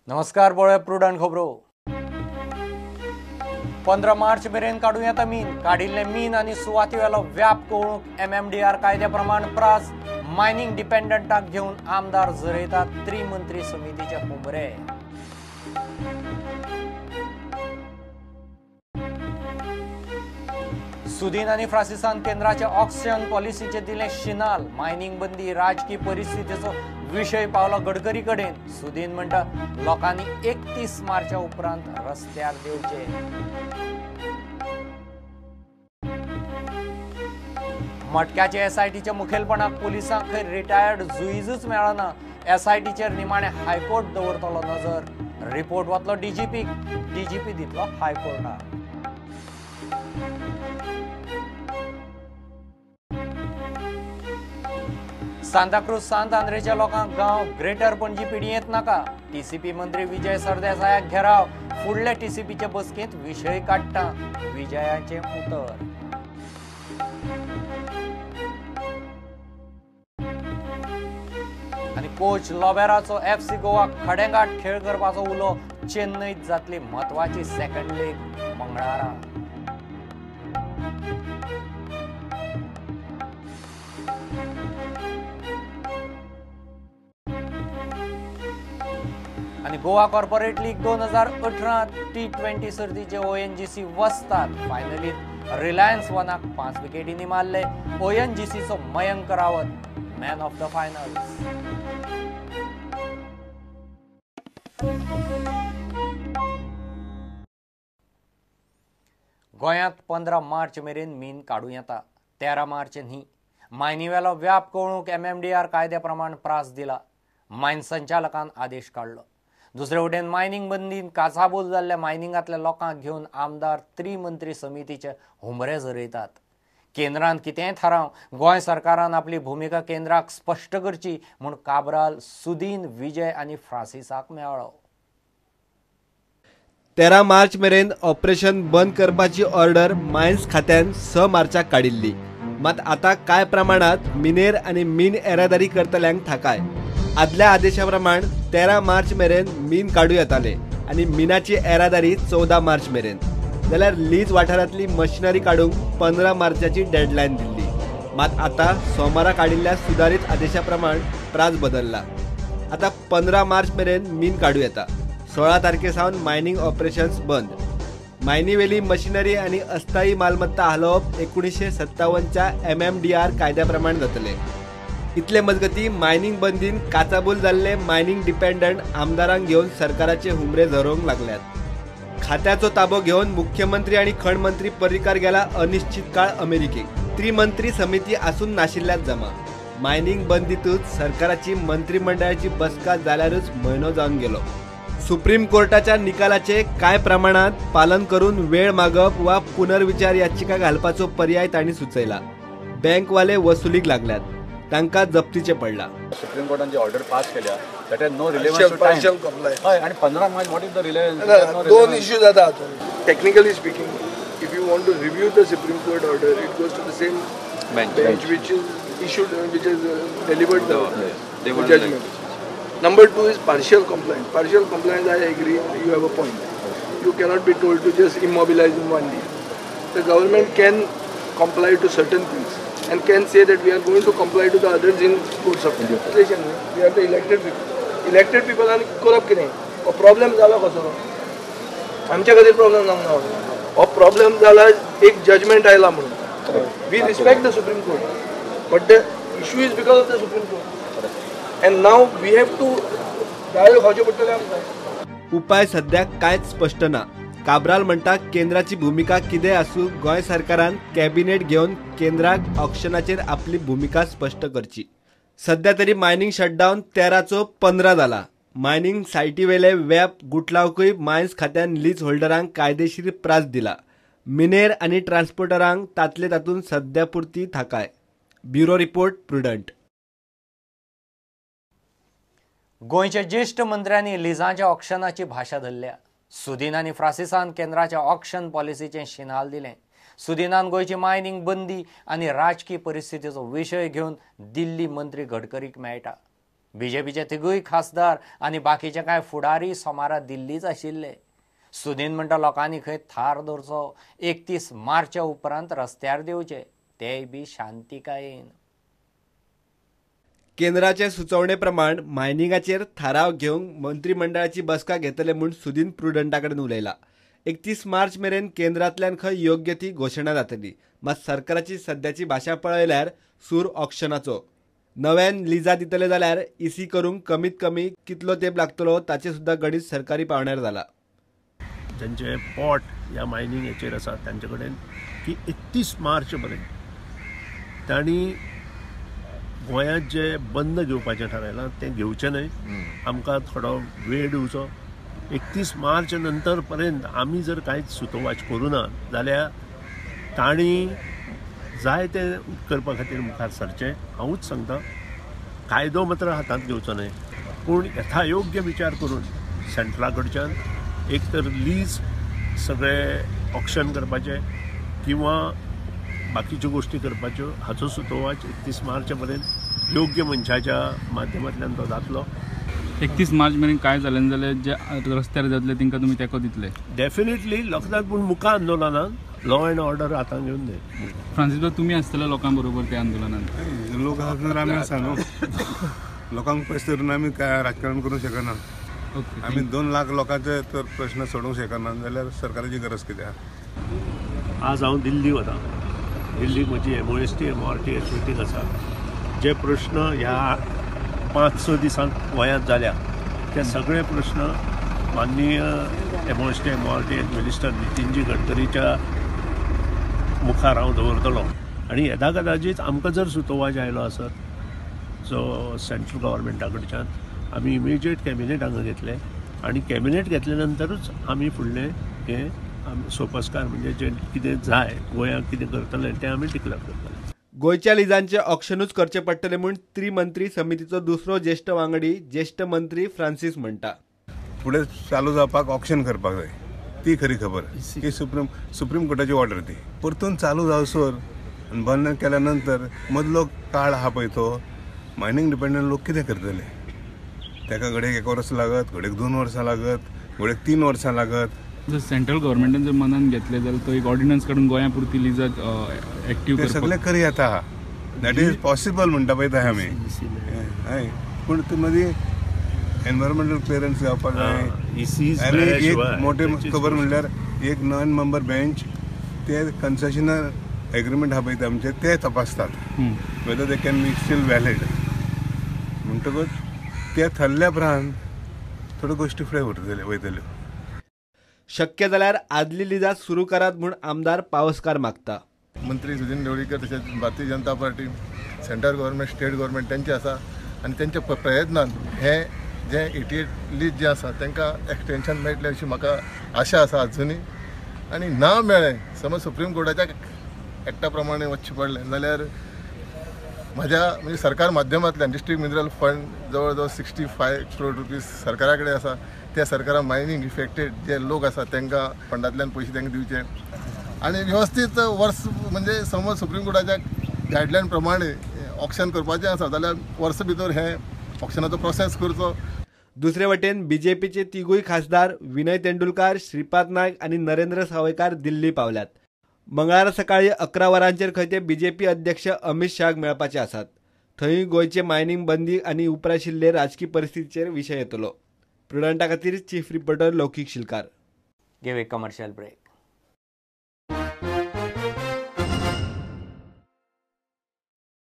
नमस्कार पळोवया प्रुडंट खबरो. 15 मार्च मेरेन काडूं येता मीन. काडिल्लें मीन आनी सुवातीवेलो व्याप कळूंक MMDR कायद्या प्रमाण प्रास. मायनिंग डिपेंडंटाक घेवन आमदार झरयतात त्रिमंत्री समितीचे हुमरे. सुदीन आनी फ्रांसिसान केंद्राचे ऑक्सिजन पॉलिसीचे दिलें शिनाल. मायनिंग बंदी राजकी परिस्थितीचो विशय पावलो गडकरी कडेन. सुदीन म्हणटा लोकांनी 31 मार्चा उपरांत रस्त्यार देवचे. मटक्याचे SITच्या मुखेलपणाक पुलिसांक खंय रिटायर्ड जुईजूच मेळना. SITचेर निमाणे हायकोर्ट दवरतलो नजर. रिपोर्ट वतलो डीजीपीक, डीजीपी दितलो हायकोर्टाक. सांताक्रूज सांत आंद्रेच्या लोकांक गांव ग्रेटर पणजी पिडयेंत नाका. TCP मंत्री विजय सरदेसायाक घेराव. फुडले TCPचे बसकेंत विशय काडटा. विजयाचें उतर. आनी कोच लोबेराचो FC Goa खडेगांठ खेळ करपाचो उलो. चेन्नईत जातली म्हत्वाची सेकंड लेग मंगळारा. आनी गोवा कॉर्पोरेट लीग 2018 T20 सर्तीचे ONGC वस्ताद. फायनलीत रिलायन्स वनाक 5 विकेटींनी मारले. ONGCचो Mayank Rawat man of the finals. गोंयांत 15 मार्च मेरेन मीन काडूं येता, 13 मार्च न्ही. मायनीवेलो व्याप कळूंक MMDR कायद्या प्रमाण प्रास दिला. मायन संचालकान आदेश काडलो. दुसरे वटेन मायनिंग बंदीन काचाबूल जाल्ल्या मायनिंगांतल्या लोकांक घेवन आमदार त्रिमंत्री समितीचे हुमरे झरयतात. केंद्रान कितेंय थाराव, गोंय सरकारान आपली भुमिका केंद्राक स्पश्ट करची म्हूण काब्राल सुदीन, विजय आनी फ्रांसिसाक मेळ्ळो. 13 मार्च मेरेन ऑपरेशन बंद करपाची ऑर्डर मायन्स खात्यान 6 मार्चाक काडिल्ली. मात आतां कांय प्रमाणांत मिनेर आनी मीन येरादारी करतल्यांक थाकाय. आदल्या आदेशा प्रमाण 13 मार्च मेरेन मीन काडूं येताले आनी मिनाची येरादारी 14 मार्च मेरेन, जाल्यार लीज वाठारांतली मशिनरी काडूंक 15 मार्चाची डेडलायन दिल्ली. मात आतां सोमारा काडिल्ल्या सुदारीत आदेशा प्रमाण प्रास बदलला. आतां 15 मार्च मेरेन मीन काडूं येता. 16 तारखे सावन मायनिंग ऑपरेशन्स बंद. मायनीवेली मशिनरी आनी अस्थायी मालमत्ता हालोवप 1957च्या MMDR कायद्या प्रमाण जातले. इतले मजगती मायनिंग बंदीन काचाबूल जाल्ले मायनिंग डिपेंडंट आमदारांक घेवन सरकाराचे हुमरे झरोवंक लागल्यात. खात्याचो ताबो घेवन मुख्यमंत्री आनी खण मंत्री पर्रीकार गेला अनिश्चित काळ अमेरिकेक. त्रिमंत्री समिती आसून नाशिल्ल्यात जमा. मायनिंग बंदीतूच सरकाराची मंत्रिमंडळाची बसका जाल्यारूच म्हयनो जावन गेलो. सुप्रीम कोर्टाच्या निकालाचे कांय प्रमाणात पालन करून वेळ मागप वा पुनर्विचार याचिका घालपाचो पर्याय तांणी सुचयला. बँकवाले वसुलीक लागल्यात, तांकां जप्तीचे पडला. सुप्रीम कोर्टान जी ऑर्डर पास केल्या that has no relevance to partial compliance. हय, आनी 15 मार्च what is the relevance? दोन इश्यू जाता. Technically speaking, if you want to review the Supreme Court order, it goes to the same bench which is issued, which is delivered the judgment. Number 2 is partial compliance. Partial compliance, I agree, you have a point. You cannot be told to just immobilize in one day. The government can comply to certain things and can say that we are going to comply to the others in course of time. We are the elected people. Elected people आनी करप कितें? हो problem जाला कसो? आमच्या खातीर problem जावंक ना. हो प्रॉब्लेम जाला एक जजमेंट आयला म्हणून. We respect the Supreme Court, but the issue is because of the Supreme Court. And now we have to दाळ खावचें पडटलें आमकां. उपाय सद्याक कांयच स्पश्ट ना. काब्राल म्हणटा केंद्राची भुमिका कितें आसूं, गोंय सरकारान कॅबिनेट घेवन केंद्राक ऑक्शनाचेर आपली भुमिका स्पश्ट करची. सद्या तरी मायनिंग शटडावन 13चो 15 जाला. मायनिंग सायटीवेले व्याप गुटलावकूय मायन्स खात्यान लीज होल्डरांक कायदेशीर प्रास दिला. मिनेर आनी ट्रान्सपोर्टरांक तांतले तातूंत सद्या पुरती थाकाय. Bureau report, Prudent. गोंयच्या ज्येश्ठ मंत्र्यांनी लिजांच्या ऑक्शनाची भाशा धरल्या. सुदीन आनी फ्रांसिसान केंद्राच्या ऑक्शन पॉलिसीचें शिनाल दिलें. सुदीनान गोंयची मायनिंग बंदी आनी राजकी परिस्थितीचो विशय घेवन दिल्ली मंत्री गडकरीक मेळटा. बीजेपीचे तिगूय खासदार आनी बाकीचे कांय फुडारी सोमारा दिल्लीच आशिल्ले. सुदीन म्हणटा लोकांनी खंय थार दवरचो, 31 मार्चा उपरांत रस्त्यार देवचे, तेय बी शांतिकायेन. केंद्राचे सुचोवणे प्रमाण मायनिंगाचेर थाराव घेवंक मंत्रिमंडळाची बसका घेतले म्हूण सुदीन प्रुडंटा कडेन उलयला. 31 मार्च मेरेन केंद्रांतल्यान खंय योग्य ती घोशणा जातली. मात सरकाराची सद्याची भाशा पळयल्यार सूर ऑक्शनाचो. नव्यान लिजा दितले जाल्यार इसी करूंक कमीत कमी कितलो तेंप लागतलो ताचें सुद्दां गणीत सरकारी पावंड्यार जाला. जांचे पोट ह्या मायनींग हेचेर आसा तांचे कडेन की 31 मार्च पर्यंत तांणी गोंयांत जे बंद घेवपाचें थारायलां तें घेवचें न्हय, आमकां थोडो वेळ दिवचो. 31 मार्च नंतर पर्यंत आमी जर कांयच सुतोवाच करूं ना जाल्यार तांणी जाय तें करपा खातीर मुखार सरचें. हांवूच सांगता, कायदो मात्र हातांत घेवचो न्हय, पूण यथायोग्य विचार करून सेंट्रा कडच्यान एक तर लीज सगळे ऑक्शन करपाचें किंवा बाकीच्यो गोश्टी करपाच्यो, हाचो सुतोवाच 31 मार्च पर्यंत योग्य मनशाच्या माध्यमांतल्यान तो जातलो. 31 मार्च मेरेन काय जालें जाल्यार जे रस्त्यार जातले तांकां तुमी तेंको दितले? डेफिनेटली लोकांक, पूण मुखार आंदोलनान लॉ एंड ऑर्डर हातांत घेवन न्हय. फ्रांसीस बाब, तुमी आसतले लोकां बरोबर त्या आंदोलनान? लोक आसा आमी आसा न्हू, लोकांक पयस धरून आमी काय राजकारण करूंक शकना. आमी 2 लाख लोकांचे तर प्रश्न सोडोवंक शकना जाल्यार सरकाराची गरज कित्याक? आज हांव दिल्ली वता. दिल्लीक म्हजी MOST MORTH meeting आसा. जे प्रश्न ह्या 5-6 दिसांत गोंयांत जाल्या ते सगळे प्रश्न माननीय MOST MORTH minister Nitinji गडकरीच्या मुखार हांव दवरतलो. आनी येदा कदाचीत आमकां जर सुतोवाच आयलो आसत जो सेंट्रल गव्हर्मेंटा कडच्यान, आमी इमिजिएट कॅबिनेट हांगा घेतले आनी कॅबिनेट घेतले नंतरूच आमी फुडलें हें सोपस्कार म्हणजे जे कितें जाय गोंयांत कितें करतले तें आमी डिक्लेर करतले. गोंयच्या लिजांचे ऑक्शनूच करचे पडटले म्हूण त्रिमंत्री समितीचो दुसरो ज्येश्ठ वांगडी ज्येश्ठ मंत्री फ्रांसीस म्हणटा. फुडें चालू जावपाक ऑक्शन करपाक जाय, ती खरी खबर. ही सुप्रीम कोर्टाची ऑर्डर ती परतून चालू जावसर आनी बंद केल्या नंतर मदलो काळ आहा पळय तो मायनींग डिपेंडंट लोक कितें करतले? ताका घडयेक 1 वर्स लागत, घडयेक 2 वर्सां लागत, घडयेक 3 वर्सां लागत. जर सेंट्रल गव्हर्मेंटान जर मनान घेतले जाल्यार तो एक ऑर्डिनन्स काडून गोंया पुरती लिजां एक्टीव ते सगळे करी येता. That is possible म्हणटा पळय थंय आमी. हय, पूण ते मदीं एनवायरमेंटल क्लियरन्स जावपाक जाय. आनी एक मोठें खबर म्हणल्यार एक नॉन मेंबर बेंच ते कन्सेशनल एग्रीमेंट आहा पळय ते आमचे ते तपासतात whether they can be still valid. म्हणटकूच ते थरल्या उपरांत थोड्यो गोश्टी फुडें वयतल्यो. शक्य जाल्यार आदली लिजां सुरू करात म्हूण आमदार पावसकार मागता. मंत्री सुदीन ढवळीकर तशेंच Bharatiya Janata Party, central government, state government तेंचे आसा आनी तेंच्या प्रयत्नान हे जे 88 लीज जे आसा तांकां एक्सटेंशन मेळटलें अशी म्हाका आशा आसा अजुनूय. आनी ना मेळ्ळें समज सुप्रीम कोर्टाच्या एक्टा प्रमाणे वचचें पडलें जाल्यार म्हज्या म्हणजे सरकार माध्यमांतल्यान डिस्ट्रिक्ट मिनरल फंड जवळ जवळ 65 करोड रुपीज सरकारा कडेन आसा. त्या सरकारान मायनींग इफेक्टेड जे लोक आसा तांकां फंडांतल्यान पयशे तांकां दिवचे आनी वेवस्थीत वर्स म्हणजे समज सुप्रीम कोर्टाच्या गायडलायन प्रमाणे ऑक्शन करपाचें आसा जाल्यार वर्स भितर हें ऑक्शनाचो प्रोसेस करचो. दुसरे वटेन बीजेपीचे तिगूय खासदार विनय तेंडुलकार, श्रीपाद नायक आनी नरेंद्र सावयकार दिल्ली पावल्यात. मंगळारा सकाळी 11 वरांचेर खंय ते बीजेपी अध्यक्ष अमित शाहक मेळपाचे आसात. थंय गोंयचे मायनींग बंदी आनी उपराशिल्ले राजकी परिस्थितीचेर विशय येतलो. प्रुडंटा खातीर चीफ रिपोर्टर लौकीक शिलकार. घेवया कमर्शियल ब्रेक.